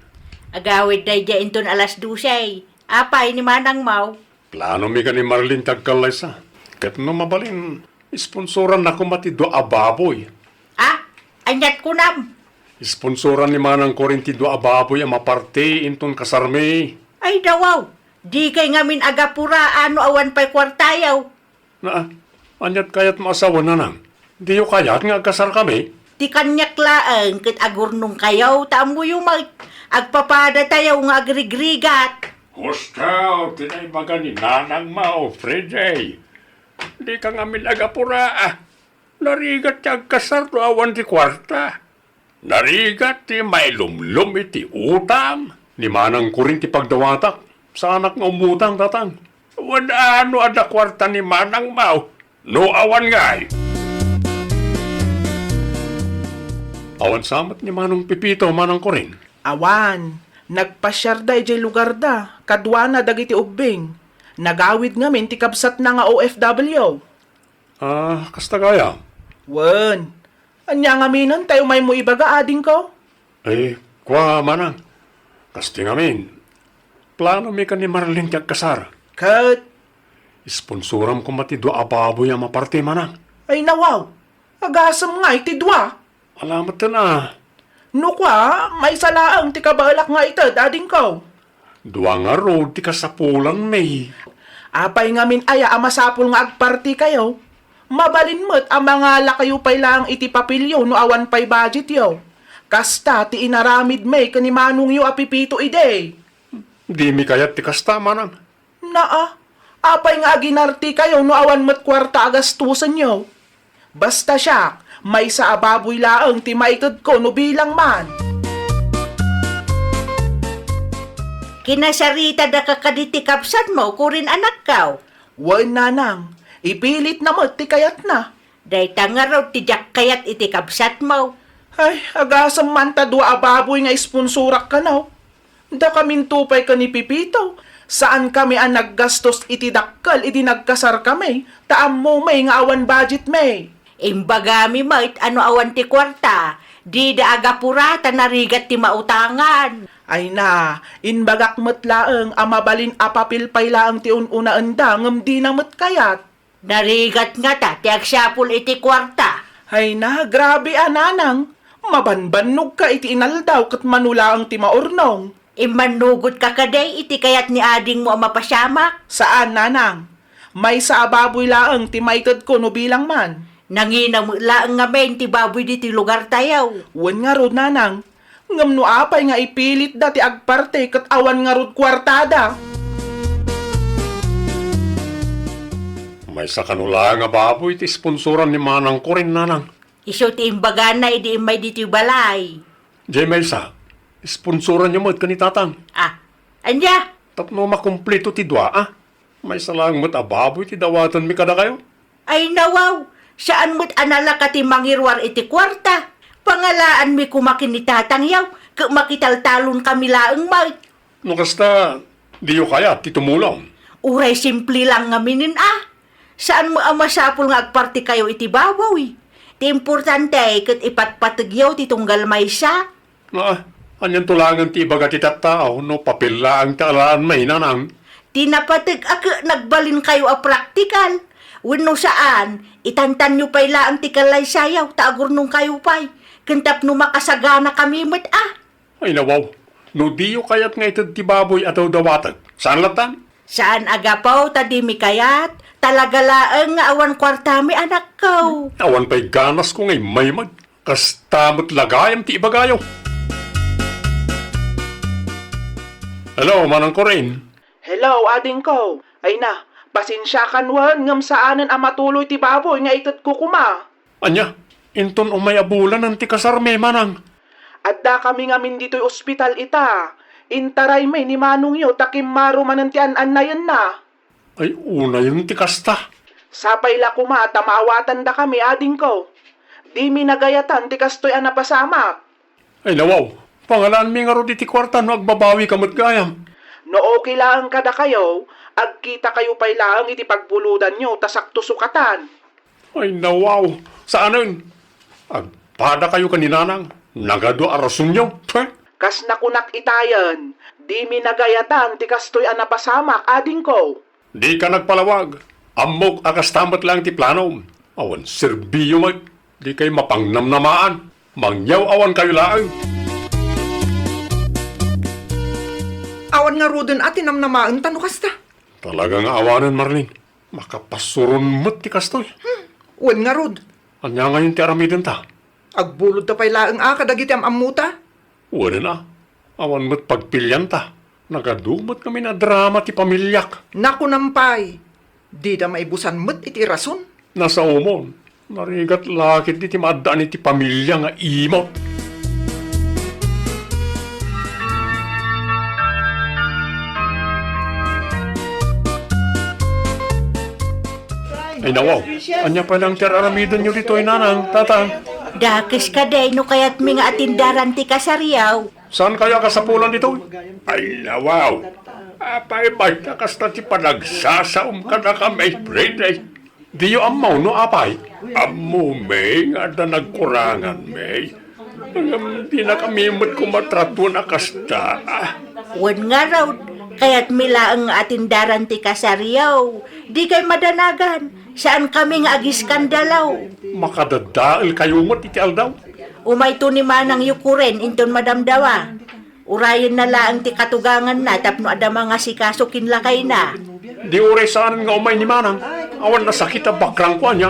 Agawid daydiay inton alas dose. Apay ni Manang Mau? Planomi ken ni Marlene ti agkallaysa. Ket no mabalin, sponsoranna koma ti dua a baboy. Ah, aniat kunam? Sponsoran ni Manang Corin ti dua a baboy a maparte inton kasarmi. Ay, dawaw. Dikay ngamin agapura no awan pay kuartayo. Na, aniat kayatmo a sawen, Nanang? Diyo kayat nga agkasarkami? Ti kaniak laeng ket agurnongkayo ta ammoyo met, agpapadatayo nga agrigrigat. Husto ti naibaga ni Nanang Mau, Freddy. Dika ngamin agapura, ah. Narigat ti agkasar no awan ti kuarta. Narigat ti mailumlom iti utang. Ni Manang Corin ti pagdawatak. Saanak nga umutang, Tatang. Wen, no adda kuarta ni Manang Mau, no awan ngay. Awan sa met ni Manong Pepito, Manang Corin? Awan. Nagpasiarda idiay lugarda, kaduana dagiti ubbing. Nagawid ngamin ti kabsatna nga O F W. Ah, kasta gayam? Wen. Ania ngamin ti umaymo ibaga, adingko? Eh, kua, Manang. Kasta ngamin. Planomi ken ni Marlene ti agkasar. Ket? Sponsoram koma ti dua a baboy a maparte, Manang. Ay, nawaw. Agasem ngay ti dua. Ala metten a. No kua, maysa laeng ti kabaelak nga ited, adingko. Dua ngarud ti kasapulanmi. Apay ngamin aya a masapul nga agpartikayo? Mabalin met a mangalakayo pay laeng iti papelyo no awan pay budgetyo. Kasta ti inaramidmi ken ni manongyo a Pepito idi. Dimi kayat ti kasta, Manang. Naa, apay nga aginartikayo no awan met kuarta a gastusenyo? Basta siak, maysa a baboy laeng ti maitedko no bilang man. Kinasaritadaka kadi ti kabsatmo, Corin, anakko? Wen, Nanang, ipilitna met ti kayatna. Dayta ngarud ti diak kayat iti kabsatmo. Ay, agasem man ta dua a baboy nga isponsorak kano. Dakaminto pay ken ni Pepito, saankami a naggastos iti dakkel idi nagkasarkami, ta ammomi nga awan budgetmi. Imbagami met a no awan ti kuarta, dida agapura ta narigat ti mautangan. Ay na, imbagak met laeng a mabalin a papel pay laeng ti un-unaenda ngem dina met kayat. Narigat ngata ti agsapul iti kuarta. Ay na, grabe a, Nanang. Mabanbannogka iti inaldaw ket mano laeng ti maurnong. Immannugotka kadi iti kayat ni adingmo a mapasamak? Saan, Nanang. Maysa a baboy laeng ti maitedko no bilang man. Nangina met laeng ngamin ti baboy ditoy lugartayo. Wen ngarud, Nanang. Ngem no apay nga ipilitda ti agparte ket awan ngarud kuartada? Maysa kano laeng a baboy ti sponsoran ni Manang Corin, Nanang. Isu ti imbagana idi immay ditoy balay. Diay maysa, sponsoranyo met ken ni Tatang. Ah, ania? Tapno makumpleto ti dua, a. Maysa laeng met a baboy ti dawatenmi kadakayo. Ay, nawaw, saan met a nalaka ti mangiruar iti kuarta. Pangalaanmi koma ken ni Tatangyo, ket makitaltalonkami laeng met. No kasta, diyo kayat ti tumulong? Uray simple lang ngaminen a. Saan met a masapul nga agpartikayo iti baboy. Ti importante ket ipatpategyo ti tunggal maysa. Ah, anianto laengen ti ibaga ti tattao no papel laeng ti alaanmi, Nanang? Ti napateg a ket nagbalinkayo a praktikal. Wenno saan, itantanyo pay laeng ti kallaysayo ta agurnongkayo pay. Ken tapno makasaganakami met a. Ay, nawaw. No diyo kayat nga ited ti baboy a dawdawatek, saan latta? Saan a gapu ta dimi kayat, talaga laeng nga awan kuartami, anakko. Awan pay ganasko nga immay met. Kasta met la gayam ti ibagayo. Hello, Manang Corin. Hello, adingko. Ay na, pasensiakan wen ngem saanen a matuloy ti baboy nga itedko koma. Ania, inton umay a bulanen ti kasarmi, Manang? Addakami ngamin ditoy ospital ita. Intaraymi ni manongyo ta kimmaro manen ti an-annayenna. Ay, unayen ti kasta. Sapay la koma ta maawatandakami, adingko. Dimi nagayatan ti kastoy a napasamak. Ay, nawaw, pangalaanmi ngarud iti kuarta no agbabawika met gayam. No okay laeng kadakayo, Agkitakayo pay laeng iti pagbulodanyo ta sakto sukatan. Ay, nawaw! Saanen! Agpadakayo ken ni Nanang. Nagadu a rasonyo. Heh! Kas nakunak itayen, dimi nagayatan ti kastoy a napasamak, adingko. Dika nagpalawag. Ammok a kasta met laeng ti planom. Awan serbiyo met. Dikay mapangnamnamaan. Mangyaw-awankayo laeng. Awan ngaruden a ti namnamaenta no kasta. Talaga nga awanen, Marlene. Makapasuron met ti kastoy. Hmm, wen ngarud. Ania ngayon ti aramidenta? Agbulodta pay laeng a kadagiti am-ammota? Wen a, awan met pagpilianta. Nagadu met ngamin a drama ti pamiliak. Nakunam pay, dida maibusan met iti rason. Nasaomon, narigat la ketdi ti maaddaan iti pamilia nga imot. Ay, nawaw. Ania pay laeng ti ar-aramidenyo ditoy, Nanang, Tatang? Dakes kadi no kayatmi nga atindaran ti kasariaw. Saankayo a kasapulan ditoy? Ay, nawaw. Apay, mayta kasta ti panagsasaom kadakami, Freddy? Diyo ammo no apay? Ammomi nga adda nagkuranganmi. Ngem dinakami met koma tratuan a kasta. Wen ngarud, kayatmi laeng nga atindaran ti kasariaw. Dikay madanagan. Saankami nga agiskandalo. Makadadaelkayo met iti aldaw. Umayto ni manangyo Kuren inton madamdawa. Urayenna laeng ti katuganganna tapno adda mangasikaso ken lakayna. Di uray saan nga umay ni Manang, awan nasakit a bakrangko ania.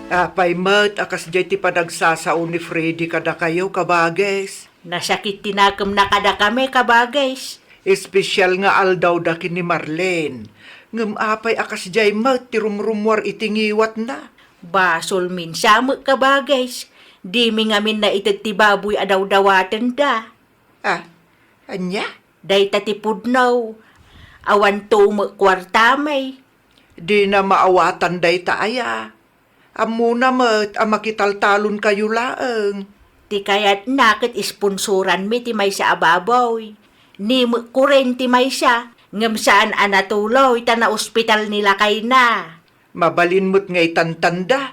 Apay met a kasdiay ti panagsasao ni Freddy kadakayo, kabages? Nasakit ti nakemna kadakami, kabages. Espesial nga aldawda ken ni Marlene. Ngem apay a kasdiay met ti rumrummuar iti ngiwatna? Basolmin sa met, kabages. Dimi ngamin naited ti baboy a dawdawatenda. Ah, ania? Dayta ti pudno. Awan to met kuartami. Dina maawatan dayta aya. Ammona met a makitaltalonkayo laeng. Ti kayatna ket isponsoranmi ti maysa a baboy. Ni met Kuren ti maysa, ngem saan a natuloy ta naospital ni lakayna. Mabalin met nga itantanda.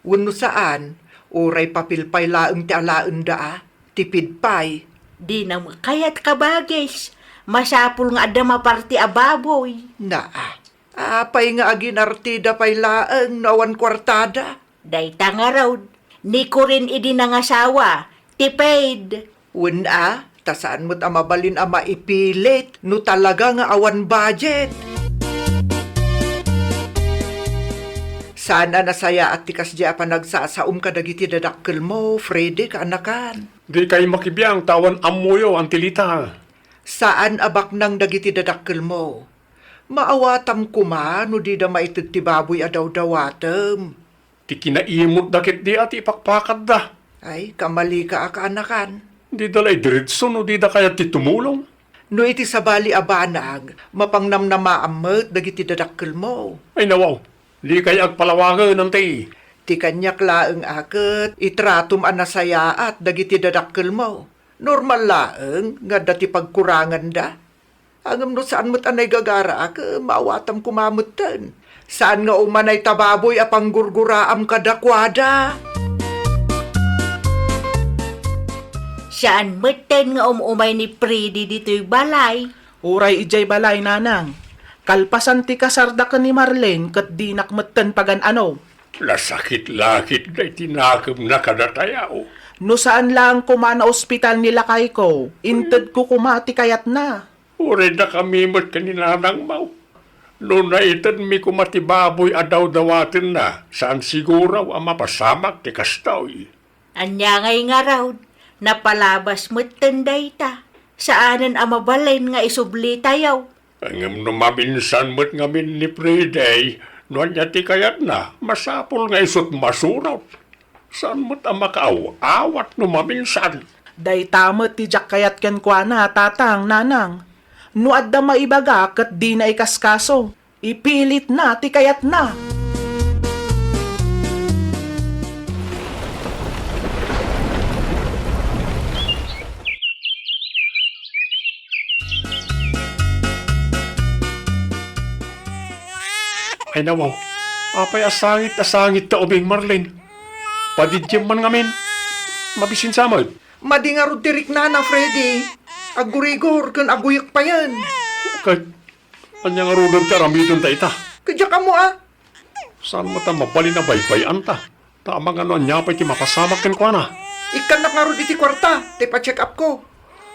Wenno saan, uray papel pay laeng ti alaenda a, tipid pay. Dina met kayat, kabages. Masapul nga adda maparti a baboy. Naa, apay nga aginartida pay laeng no awan kuartada? Dayta ngarud, ni Kuren idi nangasawa, tipid. Wen a, ta saan met a mabalin a maipilit no talaga nga awan budget. Saan a nasayaat ti kasdiay a panagsasaom kadagiti dadakkelmo, Freddy, kaanakan? Dikay makibiang ta awan ammoyo, Antilita. Saan a baknang dagiti dadakkelmo. Maawatam koma no dida maited ti baboy a dawdawatem. Ti kinaimotda ketdi a ti ipakpakatda. Ay, kamalika a kaanakan. Dida la idiretso no dida kayat ti tumulong. No iti sabali a banag, mapangnamnamaam met dagiti dadakkelmo. Ay, nawaw, dikay agpalawagen, anti. Ti kaniak laeng a ket itratom a nasayaat dagiti dadakkelmo. Normal laeng nga adda ti pagkuranganda. Ngem no saan met a naigagaraak, maawatam koma metten. Saan nga umanay ta baboy a panggurguraam kadakuada. Saan metten nga um-umay ni Freddy ditoy balay. Uray idiay balay, Nanang. Kalpasan ti kasarda ken ni Marlene ket dinak metten pagan-ano. Nasakit la ketdi ti nakemna kadatayo. No saan laeng koma naospital ni lakayko, intedko koma ti kayatna. Uray dakami met ken ni Nanang, maw. No naitedmi koma ti baboy a dawdawatenna, saan siguro a mapasamak ti kastoy. Ania ngay ngarud, napalabas metten dayta. Saanen a mabalin nga isublitayo. Ngem no maminsan met ngamin ni Freddy, no ania ti kayatna, masapul nga isut' masurot. Saan met a makaaw-awat no maminsan. Dayta met ti diak kayat kenkuana, Tatang, Nanang. No adda maibaga ket dina ikaskaso, ipilitna ti kayatna. Ay, nawaw. Apay a sangit a sangit ta ubing, Marlene? Padiddiem man ngamin. Mabisinsa met. Madi ngarud ti riknana, Freddy. Aggurigor ken aguyek payen. Ket ania ngaruden ti aramiden dayta? Ket diak ammo a. Saan met a mabalin a baybay-anta? Ta amangan no ania pay ti mapasamak kenkuana. Ikkannak ngarud iti kuarta, ta ipa-check up ko.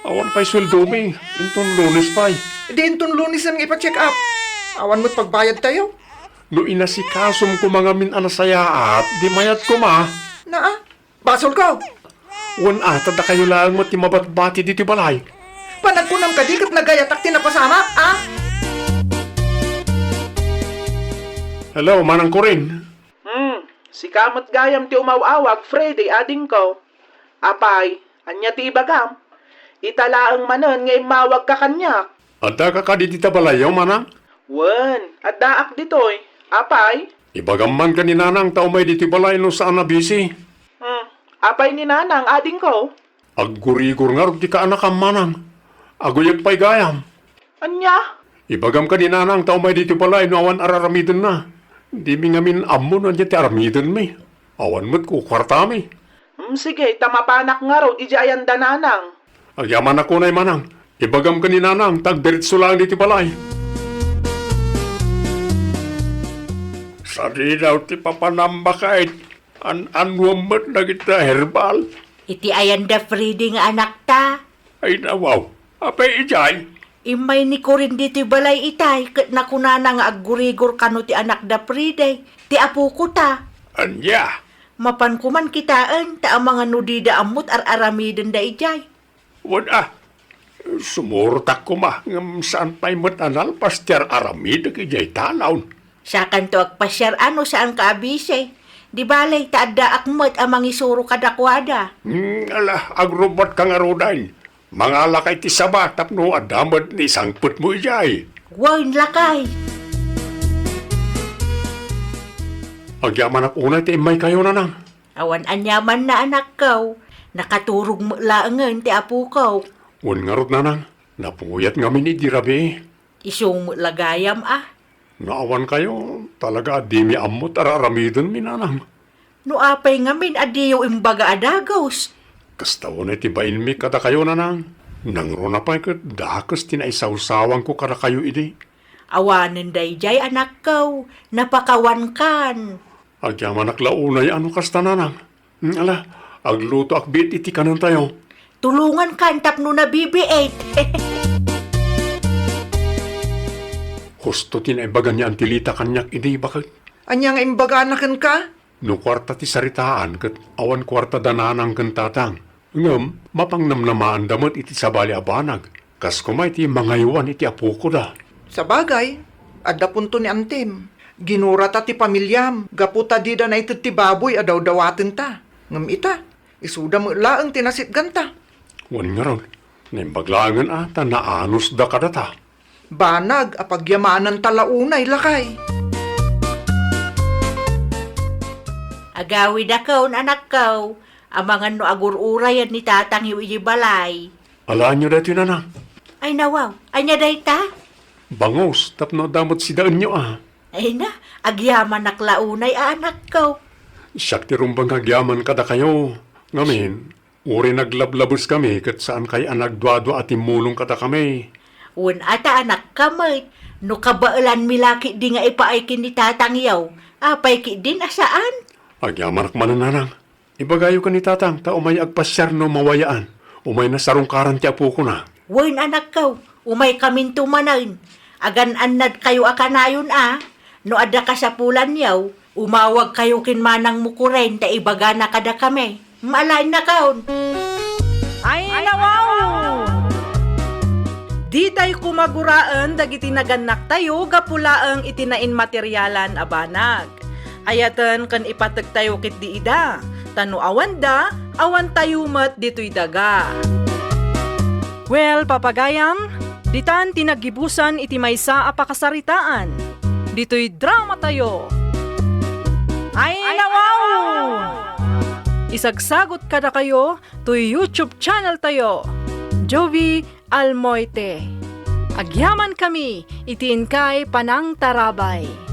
Awan pay sueldomi, inton Lunes pay. Di inton Lunes nga ipa-check up. Awan met pagbayadtayo. No inasikasom koma ngamin a nasayaat, di mayat koma. Naa, basolko. Wen a, ta dakayo laeng met ti mabatbati ditoy balay. Panagkunam kadi ket nagayatak ti napasamak, a? Hello, Manang Corin. Hmm, sika met gayam ti umaw-awag, Freddy, adingko. Apay, ania ti ibagam? Ita laeng manen nga immawagka kaniak. Addaka kadi dita balayyo, Manang? Wen, addaak ditoy. Apay? Ibagam man ken ni Nanang ta umay ditoy balay no saan a busy. Hmm, apay ni Nanang, adingko? Aggurigor ngarud ti kaanakam, Manang. Aguyek pay gayam. Ania? Ibagam ken ni Nanang ta umay ditoy balay no awan ar-aramidenna. Dimi ngamin ammo no ania ti aramidenmi. Awan met kukuartami. Hmm, sige, ta mapanak ngarud idiay ayan da Nanang. Agyamanak unay, Manang. Ibagam ken ni Nanang ta agdiretso laeng ditoy balay. Sadinaw ti papanam, baket. An-anuem met dagiti herbal. Iti ayan da Freddy nga anakta. Ay, nawaw. Apay idiay? Immay ni Corin ditoy balay itay, ket nakunana nga aggurigor kano ti anak da Freddy, ti apoko ta. Ania? Mapan koman kitaen, ta amangan no dida ammot ar-aramiden da idiay. Wen a, sumurtak koma, ngem saan pay met a nalpas ti ar-aramidek idiay talon. Sakanto agpasiar a no saanka a busy. Di bale, ta addaak met a mangisuro kadakuada. Hmm, ala, agrubbotka ngaruden. Mangalaka iti saba tapno adda met ni sangpetmo idiay. Wen, lakay. Agyamanak unay ti immaykayo, Nanang. Awan aniamanna, anakko. Nakaturog met laengen ti apoko. Wen ngarud, Nanang, napuyat ngamin idi rabii. Isu met la gayam a. No awankayo, talaga a dimi ammo ti ar-aramidenmi, Nanang. No apay ngamin a diyo imbaga a dagus? Kasta unay ti bainmi kadakayo, Nanang. Nangruna pay ket dakes ti naisawsawanko kadakayo idi. Awanen daydiay, anakko, napakawankan. Agyamanak la unay a no kasta, Nanang. Hmm, ala, aglutoak biit iti kanentayo. Tulongankan tapno nabibiit. Husto ti naibaga ni Antilita kaniak idi, baket. Ania nga imbagana kenka? No kuarta ti saritaan, ket awan kuarta da Nanang ken Tatang. Ngem mapangnamnamaanda met iti sabali a banag. Kas koma iti mangaywan iti apokoda. Sabagay, adda punto ni Antim. Ginurata ti pamiliam gapu ta dida naited ti baboy a dawdawatenta. Ngem ita, isuda met laeng ti nasitganta. Wen ngarud, naimbag laengen a ta naanusda kadata. Banag a pagyamananta la unay, lakay. Agawidakon, anakko, amangan no agur-urayan ni tatangyo iti balay. Alaanyo daytoy, Nanang? Ay, nawaw, ania dayta? Bangus, tapno adda met sidaenyo a. Ay na, agyamanak la unay a, anakko. Siak ti rumbeng nga agyaman kadakayo. Ngamin, uray naglablabeskami ket saankay a nagduadua a timmulong kadakami. Wen a ta, anakko met, no kabaelanmi la ketdi nga ipaay ken ni tatangyo, apay ketdin a saan? Agyamanak manen, Nanang. Ibagayo ken ni Tatang ta umay agpasiar no mawayaan. Umay nasarungkaran ti apokona. Wen, anakko, umaykaminto manen. Agan-annadkayo a kanayon a. No adda kasapulanyo, umawagkayo ken manangmo Corin ta ibagana kadakami. Maalaennakon. Ay, nawaw! Ditay koma guraen dagiti nagannaktayo gapu laeng iti nainmaterialan a banag. Ayaten ken ipategtayo ketdi ida, ta no awanda, awantayo met ditoy daga. Well, papagayam, ditan ti naggibusan iti maysa a pakasaritaan. Ditoy dramatayo. Ay, nawaw! Isagsagot kadakayo toy YouTube channeltayo, Jovi Almoite. Agyamankami iti inkay panangtarabay.